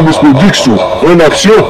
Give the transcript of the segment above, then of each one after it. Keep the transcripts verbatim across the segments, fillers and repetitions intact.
Moris Production, en action.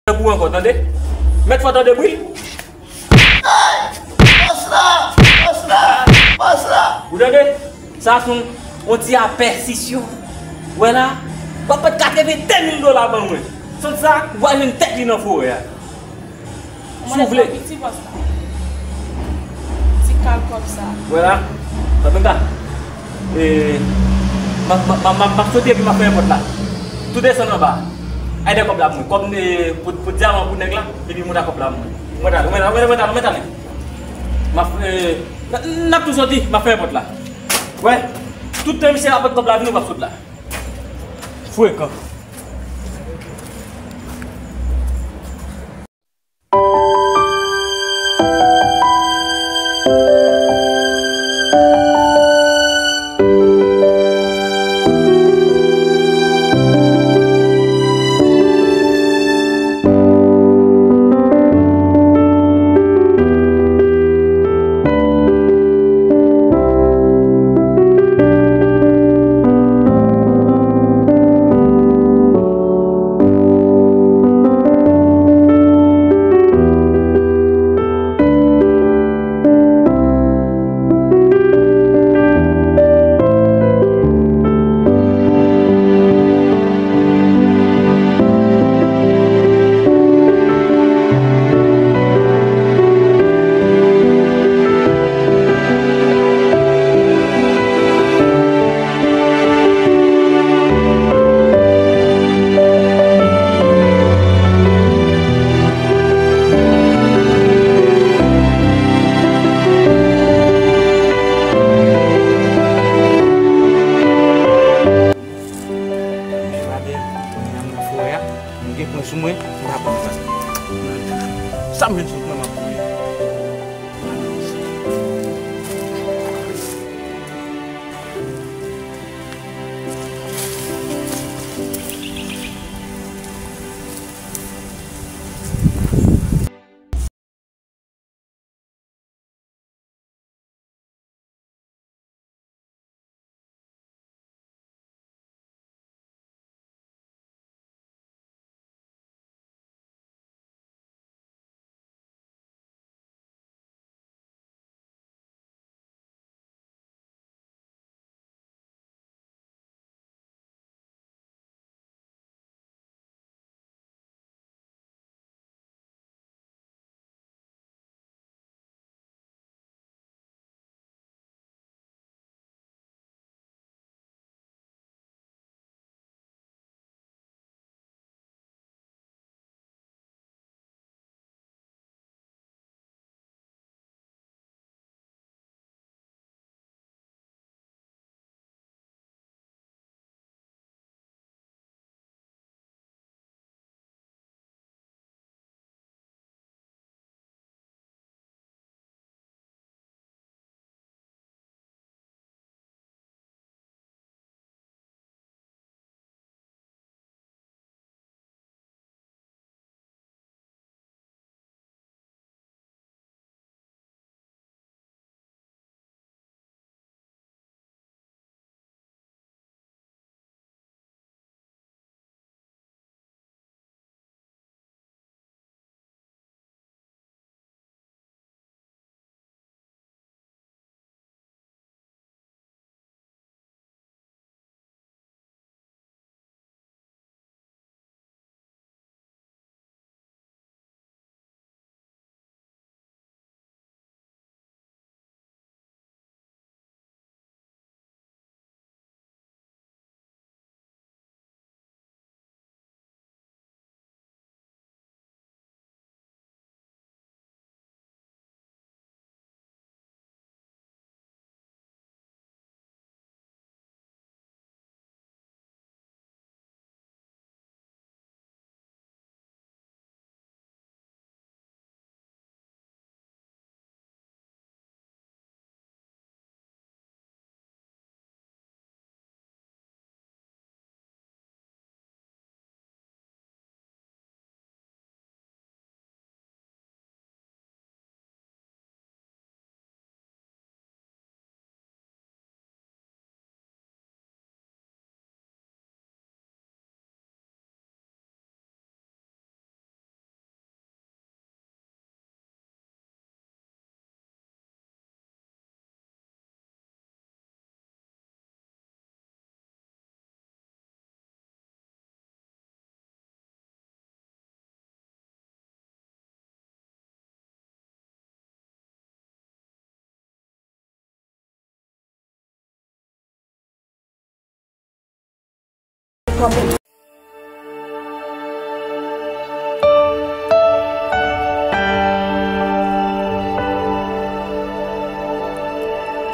Kou ankò, tande? Mèt fò tande bri. Bòs la! Bòs la! Bòs la! Ou tande? Sa se yon, yon ti apèsisyon. Wè la, w ap pèdi katrevenndè mil dola ban mwen. Sòt sa, ou va jwenn tèt li nan forè a. Si w vle. Piti bòs la. Ti kal kòb sa. Wè la. Sa benga. E, m ap, m ap, m ap, m ap soti epi m ap fèmen pòt la. Tou desann anba. Ay de kòb la pou mwen. Kòb, e, pou, pou dyaman pou nèg la, epi mwen ta kòb la pou mwen. Mwen ta, mwen ta, mwen ta, mwen ta. M ap, e, n, n ap tou soti, m ap fèmen pòt la. Wè, tout tan misye ap pran kòb la vini, w ap sot la. Frekan. Sa m jwenn sou mwen, m ap voye.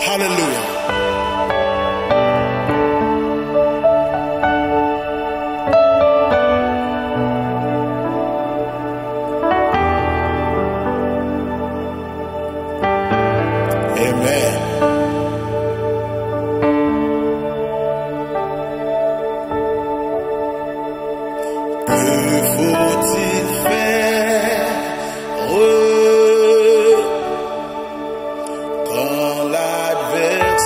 Hallelujah. Amen. Que faut-il faire quand l'adversaire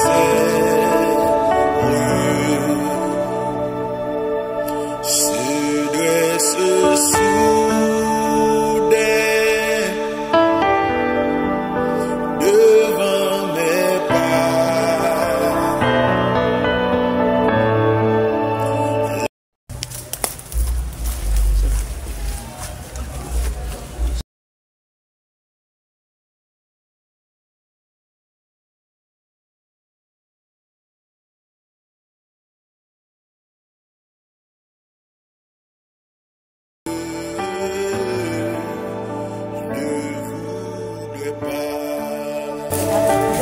se dresse soudain devant mes pas.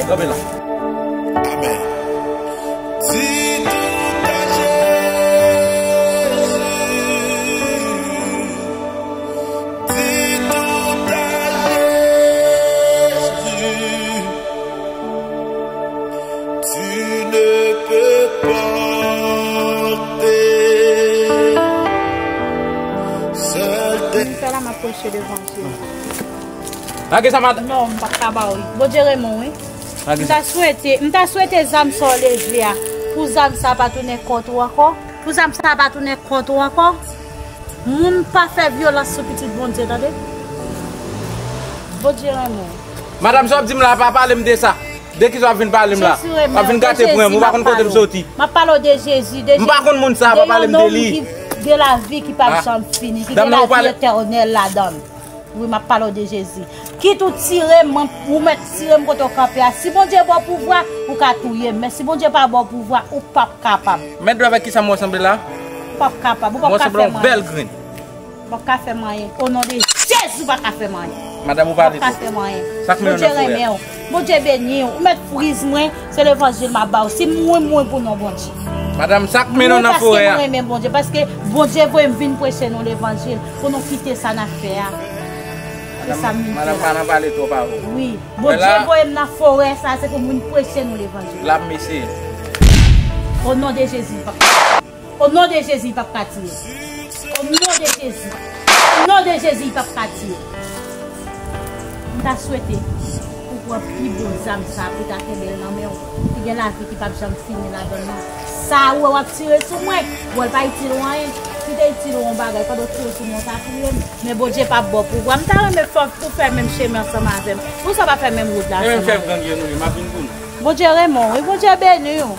Kanpe la. Amen. Di tout a Jezi. Di tout a Lage sa, madanm. Non, m p ap ka ba w li. Bondye renmen w, wi. M ta swete, m ta swete zam sa w leve a, pou zam sa pa tounen kont ou ankò. Pou zam sa pa tounen kont ou ankò. Moun pa fè vyolans sou pitit Bondye, tande. Bondye renmen w. Madanm, sa w ap di m la, pa pale m de sa. De kisa w ap vin pale m la? W ap vin gate pwen m, ou pa konn kote m soti. M ap pale w de Jezi, de Jezi. M pa konn moun sa, pa pale m de li. De yon nonm ki gen lavi ki p ap janm fini, ki gen lavi etènèl ladan l. Wi, m ap pale w de Jezi. Kit ou tire m, ou mèt tire m kote w kanpe a. Si Bondye ba w pouvwa, ou ka touye m. Men si Bondye pa ba w pouvwa, ou p ap kapab. Mèt dwe avèk kisa m sanble la? Ou p ap kapab. Ou p ap ka fè m anyen. Ou p ap ka fè m anyen. O non de Jezi, ou p ap ka fè m anyen. Madanm, ou pale twòp. Ou p ap ka fè m anyen. Bondye renmen w. Bondye beni w. Ou mèt friz mwen. Se levanjil m ap ba w. Si m mouri, m mouri pou non Bondye. Madanm, sa k mennen w nan forè a? Mwen paske mwen renmen Bondye, paske Bondye voye m vin preche nou levanjil pou nou kite sa n ap fè a. Se sa m vin fè la. Madanm, pa nan pale twòp avè w. Wi. Bondye voye m nan forè sa, se pou m vin preche nou levanjil. La, m eseye. O non de Jezi, m p ap O non de Jezi, li p ap ka tire. O non de Jezi. O non de Jezi, li p ap ka tire. M ta swete ou pran pi bon zam sa pou ta kenbe l nan men w. Ki gen lavi ki p ap janm fini ladan l nan. Sa ou wè w ap tire sou mwen, bon, l pa itil ou anyen. Si te itil ou yon bagay, pandan w tire sou mwen, w ta touye m. Men Bondye p ap ba w pouvwa. M ta renmen fè w fè menm chemen ansanm avè m. Poukisa w pa fè menm wout la ansanm avè m? E menm chèf gang yo nou ye, m ap vin pou nou. Bondye renmen w, wi, Bondye beni w.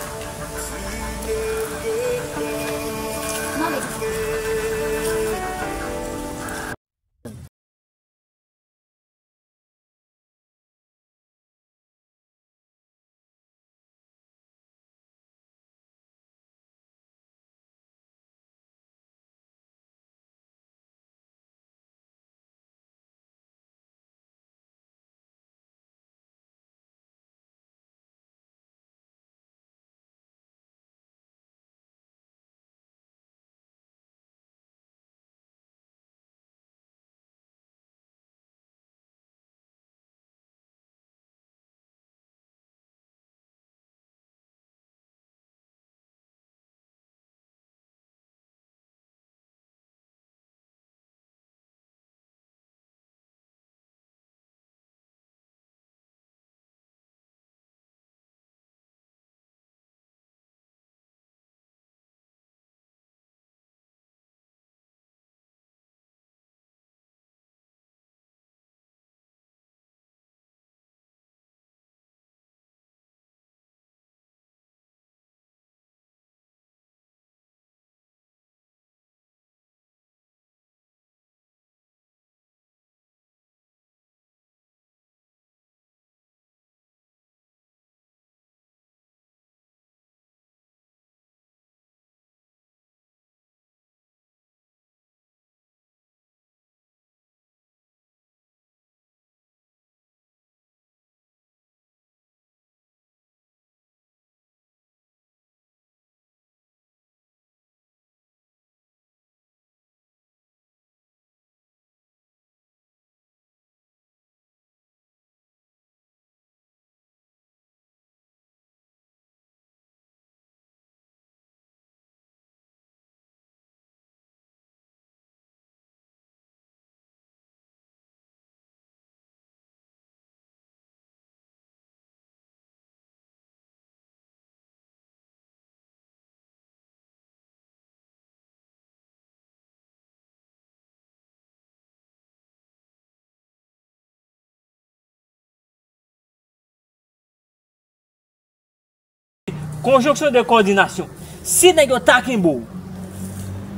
Conjonction de coordination. Si nèg yo ta kenbe w,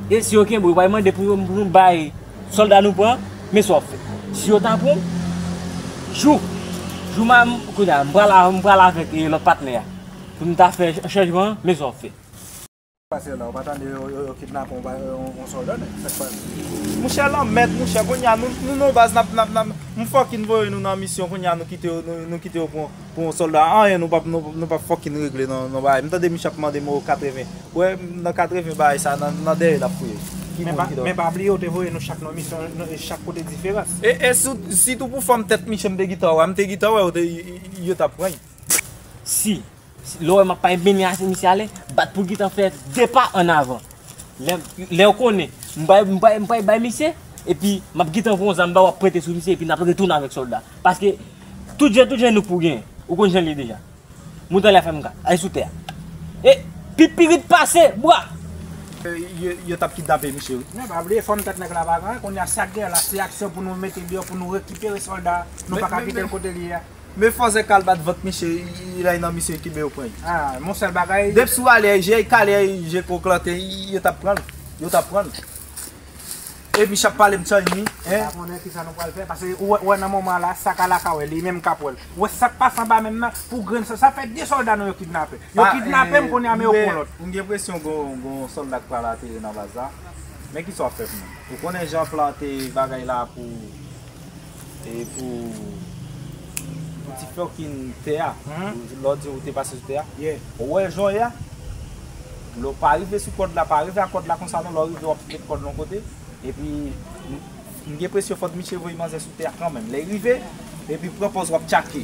e si yo kenbe w, yo pral mande pou yo, pou nou bay sòlda nou pran, men sa w ap fè. Si yo ta pran w, jou, jou m a, kounye a, m pral, m pral avèk, e, lòt patnè a pou nou ta fè chanjman an, men sa w ap fè. Pase la, ou pa tande yo, yo, yo kidnape yon, yon, yon sòlda, nèg, sa k pase? Monchè, lanmèd, monchè, kounye a, nou, nou nan baz, n ap, n ap, n ap, m fucking voye nou nan misyon, kounye a, nou kite yo, nou, nou kite yo pou, pou yon sòlda. Anyen, nou p ap, nou, nou p ap fucking regle nan, nan bagay. M tande Michel ap mande m katreven. Ou wè, nan katreven bagay sa, nan, nan dèyè l ap fouye. Ki moun ki dòmi? Men pa bliye, ou te voye nou chak nan misyon, nan, chak kote diferans. E, e sou, sitou pou fanm tèt Michel, m te gentan wè, m te gentan wè, yo te, yo, yo t ap pran. Si, si, lè w wè m ap pale mennen ase misye ale, bat pou l gentan fè de pa ann avan. Lè, lè w konnen, m bay, m bay, m bay, bay misye, Epi, m ap gentan voye yon zam ba w, w ap prete sou misye, epi n ap retounen avèk sòlda. Paske, tout jan, tout jan nou pou genyen. Ou konn jan l ye deja. Moute anlè a fè m ka. Al sou tè a. E, pi pirit pase, bwa! Yo, yo t ap kidnape misye, wi. Men pa bliye, fòm tèt nèg la pa gen anyen. Kounye a, sa k gen la, se aksyon pou nou mete deyò, pou nou rekipere sòlda. Nou pa ka kite l kote l ye a. Men fò zèk al bat vant misye, lè nan misye kenbe yo pran. Ah, mon sèl bagay. Depi sou ale, je kale, je koklante, yo t ap pran l. Yo t ap pran l. E misye ap pale m chay mi, en? Pa konnen kisa nou pral fè, paske ou wè, ou wè nan moman la, sa k alakawè, li menm k ap wè l. Ou wè sa k pase anba menm nan, pou grenn sa, sa fè de sòlda nou yo kidnape. Yo kidnape m, kounye a, men yo pran lòt. M gen presyon gon, gon sòlda k pral atere nan baz la. Men kisa w ap fè pou mwen? Ou konnen jan plante bagay la pou e pou, pou ti fucking tè a. Lè w di ou te pase sou tè a. Ou wè jan w ye a? Lè w pa rive sou kòd la, pa rive a kòd la konsa non, lè w rive w ap met kòd la yon kote. Epi, m, m gen presyon fòk misye voye manzè sou tè a kanmenm. Lè l rive, epi pran pòz w ap tchake.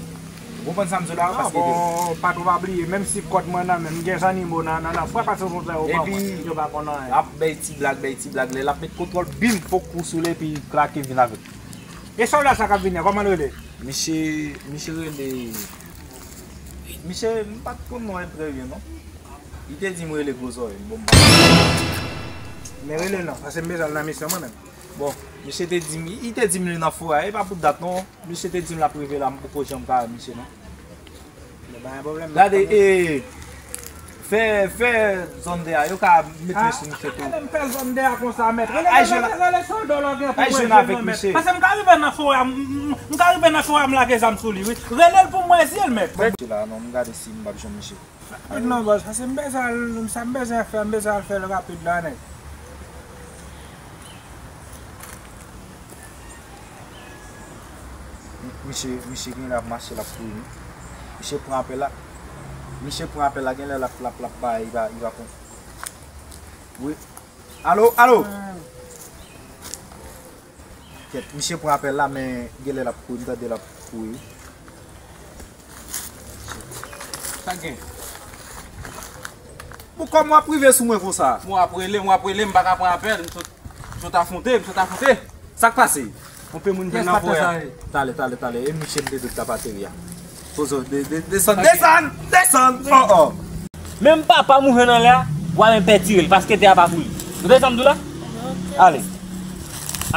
Ou konprann sa m di w la? Paske bon, patwon pa bliye, menm si kòd mwen nan men m, m gen zannimo nan, nan, nan fwa pase konsa yo ban mwen, yo pa konn anyen. Ap bay ti blag, bay ti blag. Lè l ap met kontwòl, bim, fòk kou sou li, epi klake vin avèk. E sòlda sa k ap vini an, kòman l rele? Misye, misye rele, misye, m pa t konn non l trè byen non. Li te di m rele Gwo Zòrèy, bon, m pa. Men rele l non, paske m bezwen al nan misyon mwen menm. Bon, misye te di m, li te di m li nan forè a, e pa pou dat non. Misye te di m l ap rive la, m poko janm ka wè misye non. Gade, e, fè, fè zòn dèyè a, yo ka mete sou misye tou. Gade m fè zòn dèyè a konsa, mèt. Rele, rele, rele sòlda w la gen pou mwen jwenn non, mèt. Paske m ka rive nan forè a, m, m, m ka rive nan forè a, m lage zam sou li, wi. Rele l pou m wè zye l, mèt. Misye la, non, m gade si m p ap jwenn misye. Rapid non, bòs, paske m bezwen al, sa m bezwen fè, m bezwen al fè l rapid la, nèg. Misye, misye genlè ap mache, l ap kouri, wi. Misye pran apèl la. Misye pran apèl la, genlè l ap, l ap, l ap bay, li pa, li pa pran. Wi. Alo, alo! Kèt, misye pran apèl la, men genlè l ap kouri, m tande l ap kouri. Sa k gen? Bon, kòman w ap rive sou mwen konsa? Mwen w ap rele, mwen w ap rele, m pa ka pran apèl, m sot, m sot afwonte, m sot afwonte. Sa k pase? Yon pe moun jwenn nan forè a. Talè, talè, talè. E misye m te di w t ap ateri a. Poze w, de, de, desann, desann, desann! Oh, oh! Menm papa m ou jwenn anlè a, w a men pè tire l, paske tè a pa pou li. Nou tande sa m di w la? Ale.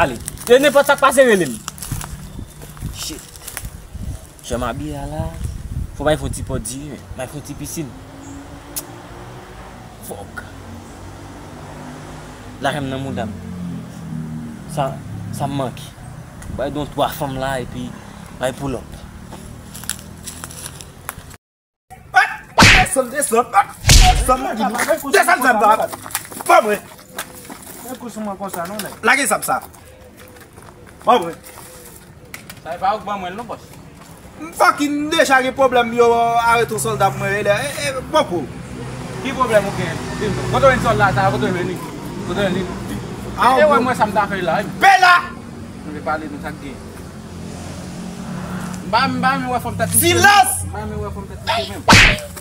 Ale. E nenpòt sa k pase, rele m. Shit. Jan m abiye a la, fò m al fè yon ti pòdi, m al fè yon ti pisin. Fòk. Lajan m nan mouda m. Sa, sa m manke. Bay don twa fanm la, epi bay pull up. Desann, desann, desann, desann zam la. Ban mwen. Fè kou sou mwen konsa non, nèg. Lage zam sa. Ban mwen. Sa e pa ou k ban mwen l non, bòs. M fucking deja gen pwoblèm, yo arete yon sòlda pou mwen, e lè, e, e, poko. Ki pwoblèm ou gen? Di m non. Kote w jwenn sòlda sa, kote w jwenn li? Kote w jwenn li? E wè mwen sa m ta fè la, wi. Bella! Nou te pale nou sa k gen. M pa, m pa renmen wè fanm tèt misye. Silans! M pa renmen wè fanm tèt misye menm.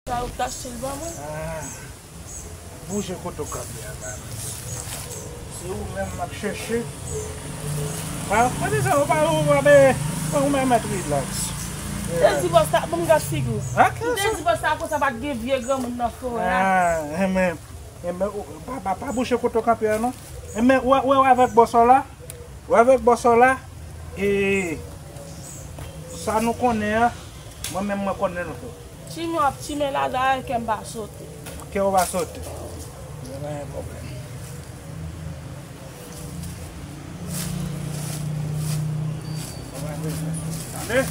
Sa yo t achte l ban mwen. Ah, bouje kote w kanpe a, ba. Se ou menm m ap chèche. Ah, mwen di sa, ou pa, ou pa, be, ou menm mèt relax. Te di bòs la, ban m gad figi w. Ah, m te di bòs la konsa pa t gen vye granmoun nan forè a. Ah, enben, enben, ou, pa, pa, pa bouje kote w kanpe a, non. Enben, ou, ou, ou avèk bòs la? Ou avèk bòs la? E, sa nou konnen an, mwen menm mwen konnen l tou. Tchime w ap tchime la, dayè kè m pa sote. Kè w pa sote. Yo pa gen pwoblèm. Ou pa bezwen sote. Tande?